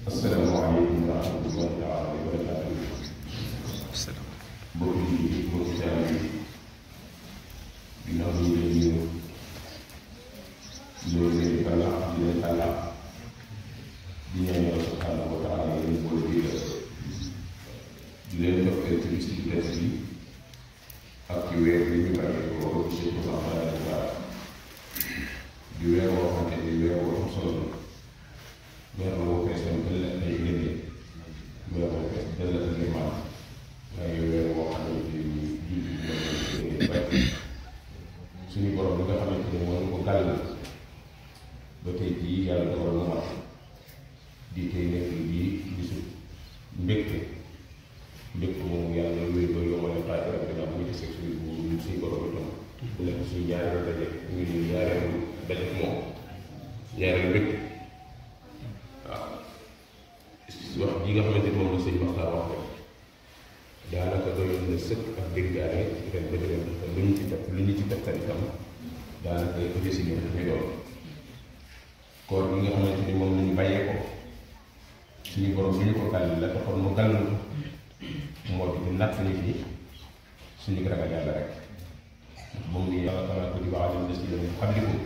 asalaamaaleykum wa rahmatullahi taala wa barakaatuh. mbokk yi mbokk taal yi ginnaaw ñu leen ñëw loolu leen bala di leen àlla di ñaan Yàlla subhaanahu wa taala leen boole di leen jox ay bis ci des bi ak ci weer bi ñu bàyyi ko ci di weer woo xam ne di weer woo am solo weer woo fees tam dal la ay génne weer woo fees dal la ay maam waaye weer woo xam ne di julli ñoo bàyyi suñu borom bi nga xamante ne moo ko gàll ba tey jii yàlla dogal mu mat di tey nekk di bisu mbégte moom yàlla wéy ba yow wala taaj rek dina am ñu ci suñu borom bi tam bu nekk suñu ñaareelu daje ñu ñu ñaareelu daje moom ñaareelu mbégte waaw wax ji nga xamante ni moom la sëñ Maxtaar wax rek daanaka doyoon na sëkk ak déggaane ren ba déwén lu ñu ci def lu ñu ci def itam daanaka décision dafay doon koor bi nga xamante ni moom la ñu bàyyee ko suñu borom bi ñu ko gàll la taxoon mu gàll moo di natt nit ñi suñu ragal yàlla rek moom ni yàlla taala ko di wax alim des ci leen xablikum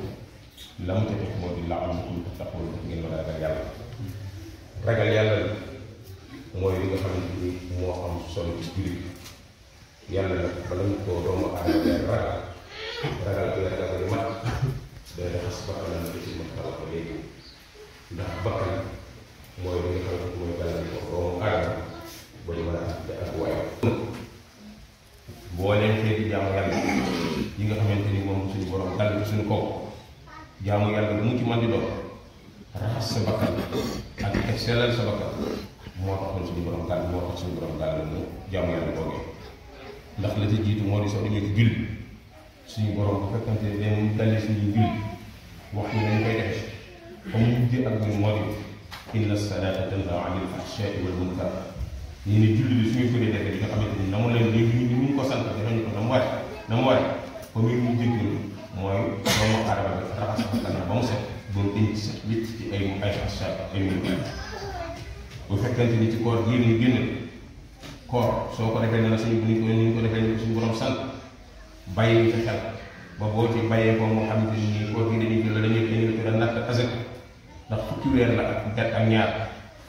la mu ca def moo di la'allakum tattaqun ngeen mën a ragal yàlla mooy li nga xamante ni moo am solo ci jullit yàlla nag bala ñu koo doomu aadama ragal ko di mat day raxas bakkanam da ci mat xalaat ko léegi ndax bakkan mooy li nga xamante mooy gàllankoor ko doomu aadama ba ñu mën a ak waaye boo leen xeeti jaamu yàlla yi nga xamante ni moom suñu borom dal ci suñu kaw jaamu yàlla lu mu ci mën di doon raxas sa bakkan ak sellal sa bakkan moo taxoon suñu borom gàll moo tax suñu borom gàll mu jaamu yàlla boogee ndax la ci jiitu moo di soo demee ci julli suñu borom bu fekkante ne dañu dalee suñuy julli wax ni nañ koy defee fa mu mujj ak ñun moo di inna salaata tanhaa anil fahshaa'i wal munkar ñu ne julli bi suñu ko dee defee li nga xamante ni na mu leen ñu ko sant defañu ko na mu waree fa muy mujj ak ñun mooy doomu aadama bi raxas bakkanam ba mu set doon denc set wicc ci ay fahshaa ay munkar bu fekkente ni ci koor gii ñu génn koor soo ko defee ne la suñu ñu ko defee suñu borom sant bàyyi ci xel ba boo ci bàyyee ko moo xamante ni koor gi dañuy jël dañuy natt azak ndax fukki weer la ak ñaar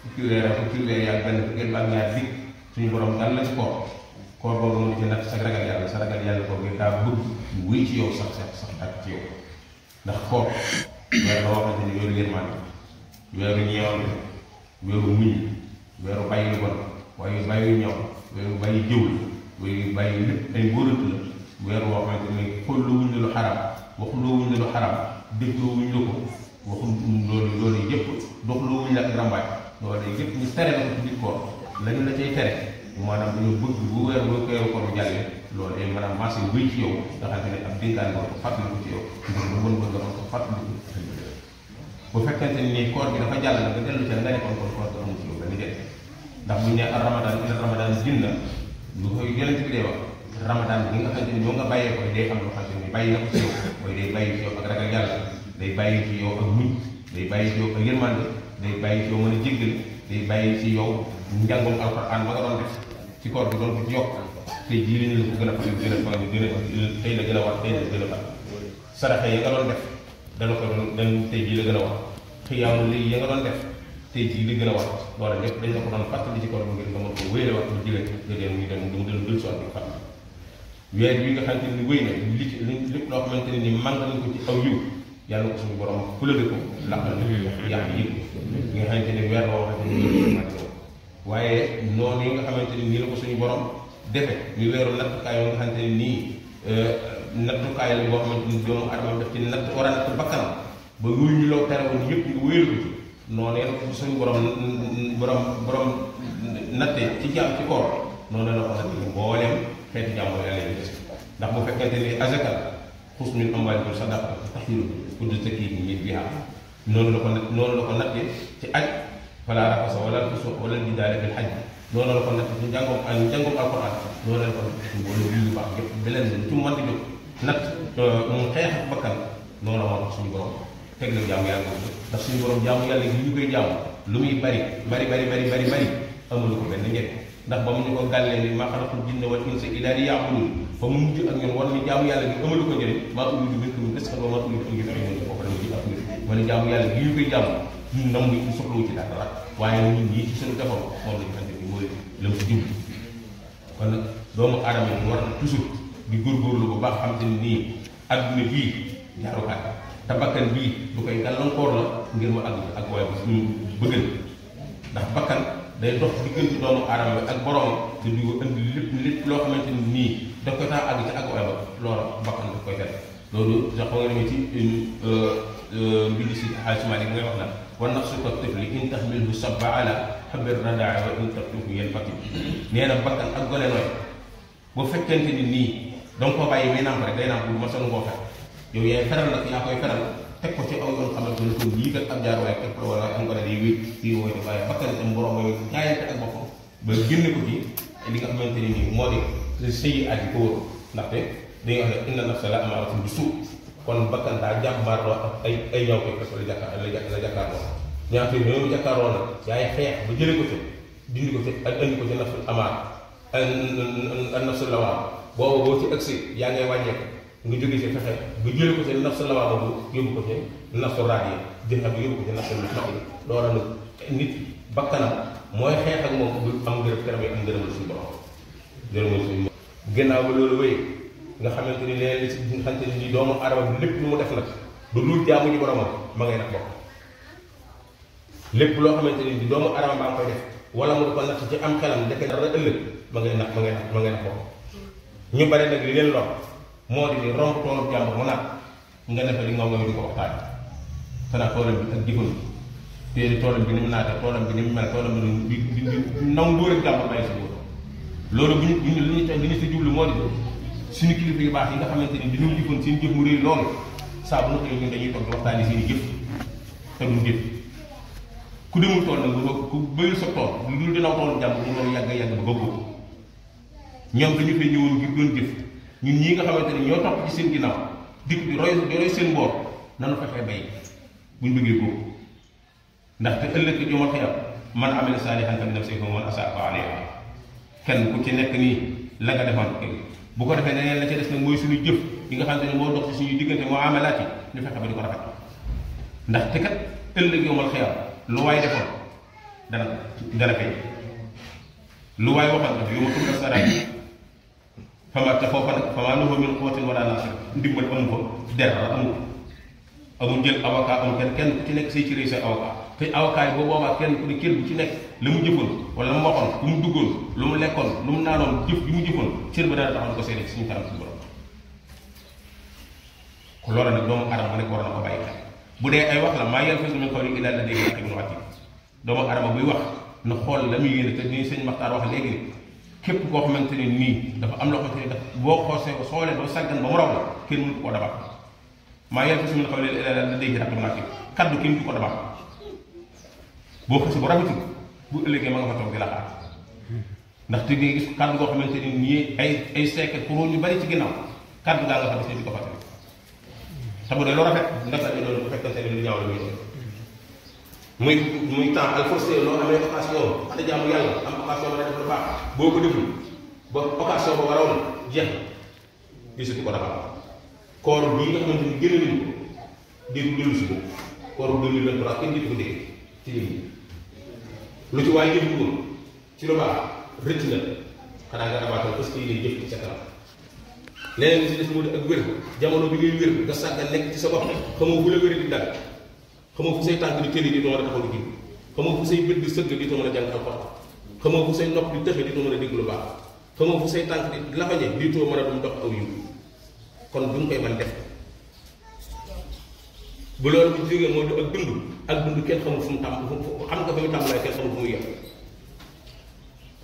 fukki weer yaa benn fukki weer ak ñaar bi suñu borom dal la ci koor boobu mu di ci natt sa ragal yàlla ko gi daa bëgg ñu wéy ci yow sax ak ci yow ndax koor weer la waxante ni weeru yërmande weeru ñeewante weeru muñ weeru bàyyi lu bon waaye bàyyi ñaw weeru bàyyi jëw la weeru bàyyi lépp ay wóoratu la weeru woo xamante ni xooloo wuñ la lu xaraam waxuloo wuñ la lu xaraam dégloo wuñ la ko waxul loolu yëpp doxloo wuñ la ak rambaay loolu yëpp ñu tere la ko ci biir koor lañu la cay tere maanaam dañu bëgg bu weeru koor bu jàllee loolu day maanaam marché wéy ci yow nga xam ne ab dénkaan nga ko fàttaliku ci yow ngir lu mën bëgg nga ko fàttaliku bu fekkente ni koor bi dafa jàll nga dellu ca nga nekkoon kon koor ga amul ci yow benn njëriñ ndax bu ñu nee ramadan ila ramadan jinna lu koy yonent bi day wax ramadan bi nga xamante ni ñoo nga bàyyee ko day am loo xamante ni bàyyi na ko ci yow mooy day bàyyi ci yow ak ragal yàlla day bàyyi ci yow ak muñ day bàyyi ci yow ak yërmande day bàyyi ci yow mën a jéggal day bàyyi ci yow njàngum alquran ba nga doon def ci koor bi doon ko ci yokk tey jii li ñu la ko gën a fay gën a tey la gën a wax tey la gën a fay saraxa yi nga doon def dana ko doon tey jii la gën a wax xiyaamu léegi ya nga doon def tey jii li gën a wax loolu lépp dañ la ko doon fàttali ci koor bi ngir nga mën ko wéyale wax bu jëlee nga dem ñu dem mu dem dul soit bi fàttali weer bi nga xamante ni wéy na li ci lépp loo xamante ne ni màng nañ ko ci aw yiw yàlla ko suñu borom fulade ko laqal yàq yi nga xamante ni weer boo xamante ni waaye noonu yi nga xamante ni nii la ko suñu borom defe ñu weeru nattukaay yoo nga xamante ni nii nattukaay la boo xamante ni doomu adama def ci natt war a natt bakkanam ba yooyu ñu law tere woon yëpp nga wéyal ko ci noonu la ko suñu borom natte ci jàmm ci koor noonu la ko natte mbooleem xeeti jàmm yàlla yi des ndax bu fekkente ni azaka xus min amwaalikum sadaqatan tutahhiruhum wa tuzakkiihim bihaa noonu la ko nattee ci aj falaa rafasa wala fusuuqa wala jidaala fil hajj noonu la ko nattee ci njàngum alquran noonu la ko nattee ci mbooloo yu baax yëpp beneen bi ci mën di jóg natt xeex ak bakkan noonu la moo tax suñu borom teg na jaamu yàlla ndax suñu borom jaamu yàlla gi ñu koy jaamu lu muy bari amul ko benn njëriñ ndax ba mu ñu ko gàllee ni maa xalaqtul jinna wal insa illa liya'budun fa mu mujj ak ñun war ni jaamu yàlla gi amul ko njëriñ maa uriidu minkum min rizqin wa maa uriidu an yut'imun foofu la ñu ak nit ma ne jaamu yàlla gi ñu koy jaamu ñun nam ñu soxlawu ci dara waaye ñun ñii ci suñu defoon moom la ñu xamante ni mooy la mu ci jublu kon nag doomu aadama yi war na toujours di góorgóorlu bu baax xam te ni nii adduna bii jaarukaay te bakkan bii du koy gàllankoor la ngir mu àgg ak waaye bu ñu bëggal ndax bakkan day dox diggante doomu aadama bi ak borom te du indi lépp loo xamante ni nii da koy tax àgg ci ak waaye ba loola bakkan daf koy tere loolu sax nga demee ci mbindi si xaalisiment yi ngay wax na wa nafsu ka tifli in tahmilhu sabba ala xabir radaa wa in tatruku yalfatim nee na bakkan ak gone nooy bu fekkente ni nii danga koo bàyyi may nàmp rek day nàmp bu ma sonu koo fer yow yaay feral nag yaa koy feral teg ko ci aw yoon xamante ne ko lii kat ab jaar waaye teg ko wala am gone day wéy kii wooy waaye bakkan itam borom mooy jaayante ak boppam ba génne ko ci li nga xamante ni nii moo di sëyi at yi ko wóor ndaxte dañuy wax ne inna nafsa la amaaratun bi suu kon bakkan daa jàmbaarloo ak ay ñaw koy fekk la jàkkaarloo ñaata yi ñoom jàkkaarloo nag yaay xeex ba jële ko ci dindi ko ci ak andi ko ci nafsul amaar ak nafsul lawaam boobu boo ci agsi yaa ngay wàññeeku nga jóge ci fexe nga jële ko ci nafsul lawaam boobu yóbbu ko ci nafsul raad yi jël ak yóbbu ko ci nafsul mutmain yi loola nag nit bakkanam mooy xeex ak moom bu am ngërëm keroog am ngërëmal suñu borom ngërëmal suñu gannaaw ba loolu wéy nga xamante ni leen si nga xamante ni doomu aadama bi lépp lu mu def nag du dul jaamu ñu boromam ma ngay nag bopp lépp loo xamante ni doomu aadama baa nga koy def wala mu ko natt ci am xelam ndeke dara ëllëg ma ngay nag bopp ñu bare nag li leen lor moo di ni romb toolu jàmbur mu naat nga defe li nga di ko waxtaan xanaa toolam bi ak jëfam te toolam bi ni mu naate toolam bi ni mu mel toolam bi di naw ndóor ak jàmbur bàyyi si boobu loolu bu ñu li ñu si jublu moo di suñu kilifa yu baax yi nga xamante ni dañoo jëfoon seen jëf mu réy loolu saa bu nekk ñun dañuy toog di waxtaani seen i jëf te duñ jëf ku demul tool nag ku bëyul sa tool lu dul dinaw toolu jàmbur mu loolu yàgg ba bëggoo ñoom dañu fay ñëwoon ngir doon jëf ñun ñii nga xamante ni ñoo topp ci seen ginnaaw dikk di roy seen mboor nanu fexee bay buñ bëggee boobu ndaxte ëllëg ci yomal xiyam man amila saalihan fa li nafsihi wa man asaa fa alayha kenn ku ci nekk nii la nga defoon bu ko defee neneen la ca des nag mooy suñu jëf yi nga xamante ne moo dox ci suñu diggante moo amalaat yi ñu fexe ba di ko rafet ndaxte kat ëllëg yomal xiyam lu waay defoon dana fay lu waay waxal daf yow ma tudd saraay fama te foofa nag fama lahu min quwwatin wala nasir ndimbal amu ko dara amul jël avocat amul kenn ku ci nekk say ci réy say avocat te avocat yi boo boobaa kenn ku ne kër bu ci nekk la mu jëfoon wala mu waxoon lu mu duggoon lu mu lekkoon lu mu naanoon jëf bi mu jëfoon cër ba dana taxaw ko seede ci suñu kanam suñu borom ko loolu nag doomu adama nekk war na ko bàyyi xel bu dee ay wax la maa yalfizu min qawlin illaa ladayhi raqiibun atiid doomu adama buy wax na xool la muy yéene te ni sëñ Maxtaar wax léegi ni képp koo xamante ne nii dafa am loo xamante ne daf boo xoosee ko soolee doo sàggan ba mu raw la kenn mënu koo dabax maa yalfizu min qawlin illaa ladayhi raqiibun atiid kaddu kenn du ko dabax boo xasee bu rafetul bu ëllëgee ma nga fa toog di la xaar ndax te ngay gis kaddu goo xamante ni nii ay siècle pour ñu bari ci ginnaaw kaddu gaa nga fa des ne di ko fàttali te bu dee lu rafet ndax la doon bu fekkante ne lu ñaaw la muy doon muy temps al forcé loo amee occasion ada jaamu yàlla am occasion ba def lu baax boo ko deful ba occasion ba waroon jeex gisatu ko dafa koor bii nga xamante ni génn nañu ko dégg dellu si ko koor 2023 kenn dégg ko dégg ci nit ñi lu ci waaye jëf duggoon ci lu baax rëcc na xanaa nga dabaatal parce que yi jëf ci sa kanam leneen li si des moo di ak wér jamono bi ngay wér nga sàggal nekk ci sa bopp xamoo fu la wér di dal xamoo fu say tànk di tëli di too mën a taxaw di gis xamoo fu say bët di sëgg di too mën a jàng alxuraan xamoo fu say nopp di tëxe di too mën a dégg lu baax xamoo fu say tànk di lafañe di too mën a dum dox aw yiw kon duñ koy mën def bu loolu bu jógee moo di ak dund kenn xamul fu mu tàmm xam nga fa mu tàmm lay kenn xamul fu muy yem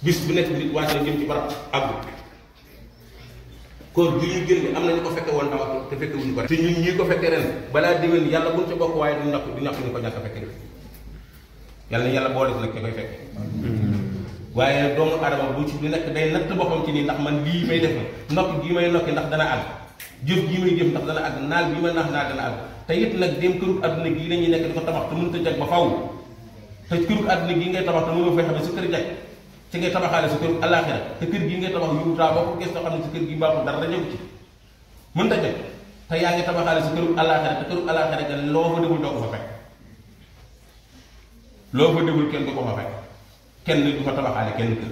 bis bu nekk nit wàcc na jëm ci barab àggu koor bi ñu génne am na ñu ko fekke woon daaw te fekke wuñu ko ren te ñun ñii ko fekke ren balaa déwén yàlla buñ ca bokk waaye du napp ñu ko ñàkk fekke yàlla na yàlla boole nag ca koy fekke waaye doomu adama bu ci lu nekk day natt boppam ci nii ndax man lii may def nokki gii may nokki ndax dana àgg jëf gii may jëf ndax dana àgg naal bii ma naax naa dana àgg te it nag dem këru adduna gii lañuy nekk di ko tabax te mënut a jag ba faw te këru àdduna gi ngay tabax te mënoo fexe ba sa kër jag ci ngay tabaxaale sa këru àllaaxira te kër gi ngay tabax yu taa boo ko gis xam ne sa kër gi baaxul dara jagu ci mën ta jag te yaa ngi tabaxaale sa këru àllaaxira te këru àllaaxira ga loo fa deful doo ko fa fekk loo fa deful kenn du ko fa fekk kenn du fa tabaxaale kenn kër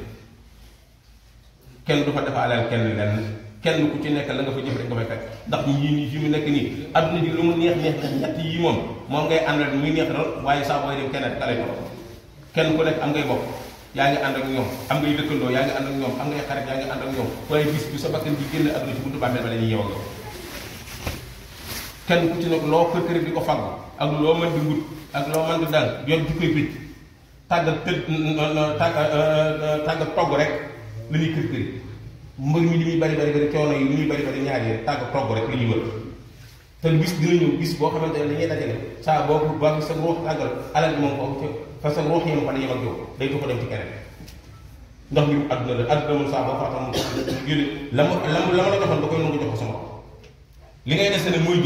kenn du fa defaaleel kenn lenn kenn ku ci nekk la nga fa jëf rek nga fay fekk ndax yii nii fi mu nekk nii adduna ji lu mu neex neex ñett yii moom ngay àndal muy neex lool waaye saa booy dem kenn ka lay topp kenn ku nekk am ngay bopp yaa ngi ànd ak ñoom am ngay dëkkandoo yaa ngi ànd ak ñoom am ngay xarit yaa ngi ànd ak ñoom waaye bis bi sa bakkan bi génn adduna ci buntu bàmmeel ba la ñuy yeew ak yow kenn ku ci nekk loo kër kër di ko fàggu ak loo mën di wut ak loo mën di dal yor di koy bëj tàggat tàggat togg rek la ñuy kër kër mbër mi li muy bari coono yi li muy bari ñaar yi tàggat togg rek la ñuy wër te bis dina ñëw bis boo xamante ne dañuy dajale saa boobu ba sa ruux tàggal alal bi moom ko fa sa ruux yem fa la yem ak yow day du ko dem ci keneen ndax mbirum àdduna la àdduna moom saa boo faatam mu la ma la joxoon da koy nangu jox ko sama li ngay dese nag mooy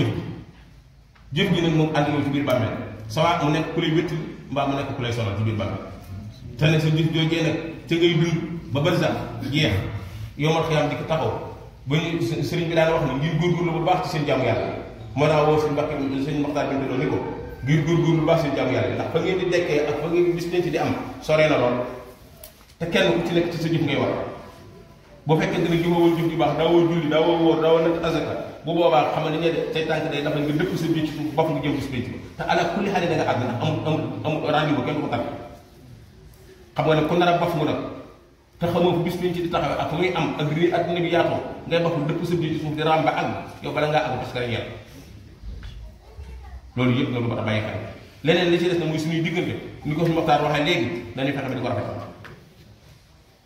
jëf gi nag moom ànd ci biir bàmmeel sawaat mu nekk ku lay wétti mbaa mu nekk ku lay sonal ci biir bàmmeel te ne sa jëf joojee nag ca ngay dund ba barsa jeex yomal xiyaam di ko taxaw ba ñu sëriñ bi daan wax ne ngir góorgóorlu bu baax ci seen jaamu yàlla mën naa woo seen mbàkk seen maxtaar bi doon ni ko ngir góorgóorlu bu baax seen jaamu yàlla ndax fa ngeen di dekkee ak fa ngeen bis leen ci di am soree na lool te kenn ku ci nekk ci sa jëf ngay war bu fekkente ne jëfoo jëf ju baax daawoo julli daawoo wóor daawoo natt azaka bu boobaa xam ne ñe de say tànk day dafa nga dëpp sa biir ci suuf bopp nga jëm bis leen ci te ala kulli xale da nga àgg na amul rendez-vous kenn du ko tànn xam nga ne ku nar a baf mu nag te xamoo ko bis biñ ci di taxawee ak muy am ak rii adduna bi yaatoo ngay baf dëpp sa biir ci suuf di raam ba àgg yow bala ngaa àgg parce que dañ yàlla loolu yëpp nag lu ma bàyyi xel leneen li ci des na muy suñuy diggante ni ko suñu waxtaan waxee léegi dañuy fexe ba di ko rafet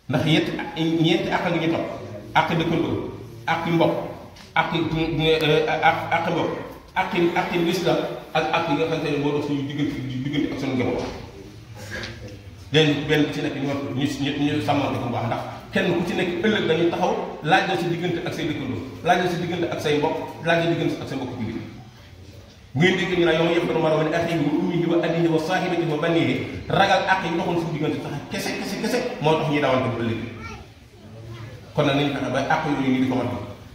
ndax ñeenti àq ngi ñu topp àq dëkkandoo àq mbokk àq mbokk àq lislam ak àq yi nga xamante ne moo dox suñu diggante ak suñu njaboot benn ci nekk ñu sàmmante ko bu baax ndax kenn ku ci nekk ëllëg dañuy taxaw laaj la si diggante ak say dëkkandoo laaj la si diggante ak say mbokk laaj la diggante ak say mbokk jullit bu ngeen dégg ñu naan yow ma yëpp dama ne axiihi wa ummihi wa abiihi wa saahibatihi wa baniihi ragal àq yi doxoon suñu diggante tax kese moo tax ñuy dawante bu ëllëg kon nag nañu fexe ba àq yooyu ñu di ko mat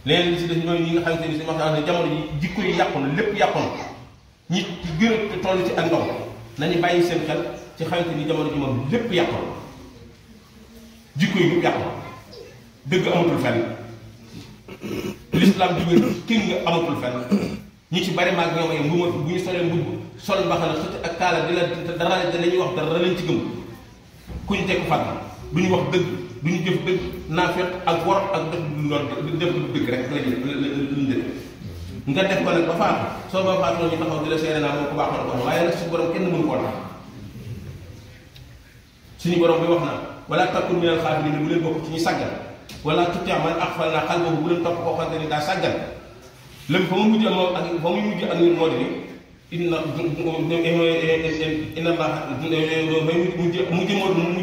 leneen li si des ñooy ñi nga xamante ni si wax ne jamono ji jikko yi yàqu na lépp yàqu na ñi ci gën a toll ci ak ndaw nañu bàyyi seen xel ci xamante ni jamono ji moom lépp yàqu na jikko yi lépp yàqu na dëgg amatul fenn l'islam bi wér kenn nga amatul fenn ñu ci bari maag ñoom ay mbuma bu ñu solee mbubb sol mbaxana xëcc ak kaala di la dara la ñuy wax dara lañ ci gëm ku ñu teg fànn du ñu wax dëgg du ñu jëf dëgg naafeq ak wor ak def du noonu def du dëgg rek lañu dëgg nga def ko nag ba faatu soo ba faatoo ñu taxaw di la seere naa moom ku baaxoon ko waaye nag suñu borom kenn mënu koo tax suñu borom bi wax na wala takun minal xaafiliin bu leen bokk ci ñu sàggal wala tuti' man aghfalnaa qalbahu bu leen topp koo xamante ni daa sàggal lépp fa mu mujj moom ak fa muy mujj ak ñun moo di ni inna Allah mujj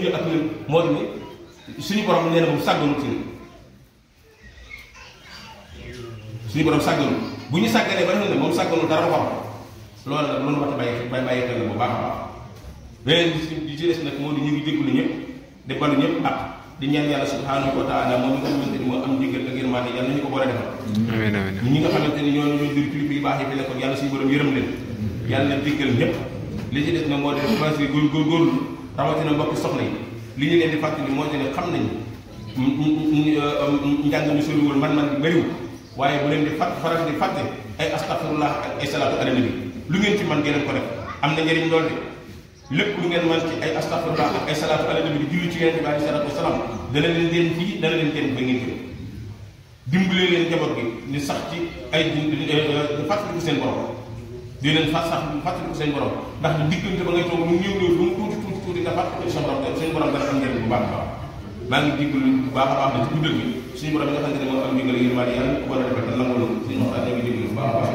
ak ñun moo di ni suñu borom nee na moom sàgganu ci suñu borom sàgganu bu ñu sàggalee ba ne moom sàgganu dara wax loolu nag loolu wax bàyyi xel bu baax a baax beneen bi ci des nag moo di ñu ngi jégalu ñëpp di balu ñëpp ak di ñaan yàlla subhanahu wa taala moom mi nga xamante ni moo am njëgal ak yërmande yàlla nañu ko boole defal ñi nga xamante ni ñoo dir kilifa yu baax yi fi nekkoon yàlla suñu borom yërëm leen yàlla na jéggal ñëpp li ci des nag moo di commencé góorgóorlu rawatina mbokki soxna yi li ñu leen di fàttali moo di ne xam nañ njàng ñu soriwul man bëriwul waaye bu leen di faral di fàtte ay astaghfirullah ak ay salaatu ala nabi lu ngeen ci man ngeen ko def am na njëriñ lool de lépp lu ngeen man ci ay astaghfirullah ak ay salaatu ala nabi di julli ci yonent bi alayhi salaatu wasalaam dana leen génn fii dana leen génn ba ngeen jëm dimbale leen njaboot gi ni sax ci ay fàttaliku seen borom di leen fàttaliku seen borom ndax diggante ba ngay toog mu ñëw lu mu tuuti nga fàttaliku seen borom seen borom dana am njëriñ bu baax a baax maa ngi diggalu bu baax a baax na ci guddal bi suñu borom yi nga xamante ne moo am ndigal yërmande yàlla ko war a defal te nangu suñu waxtaan ñu ngi diggalu bu baax a baax